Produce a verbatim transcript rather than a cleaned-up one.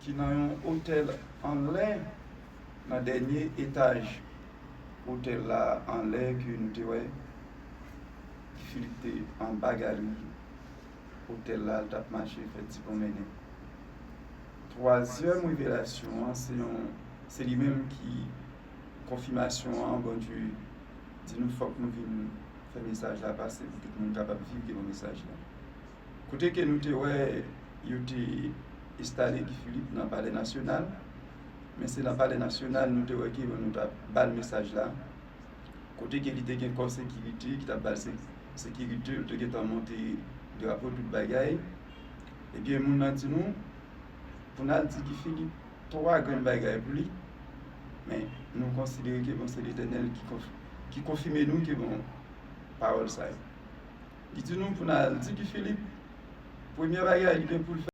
ki nan yon otèl anlè, nan dènye etaj otèl la anlè, ke nou te wè Guy Philippe te anba galri otèl la, l t ap mache fè ti pwomennen. Twazyèm revelasyon an, se yon, se li menm ki konfimasyon an, Bondye di nou fòk nou vin fè mesaj la pase pou tout moun kapab viv devan mesaj la. Kote ke nou te wè yo te enstale Guy Philippe nan Palè Nasyonal, men se nan Palè Nasyonal nou te wè ke nou t ap ba l mesaj la. Kote ke li te gen kò sekirite ki t ap ba l se-, sekirite, yo te gentan monte drapo, tout bagay. Ebyen, moun nan di nou pou n al di Guy Philippe twa grenn bagay pou li, men nou konsidere ke, bon, se Letènèl ki konf-, ki konfime nou ke, bon, pawòl sa yo. Li di nou pou n al di Guy Philippe, premye bagay li gen pou l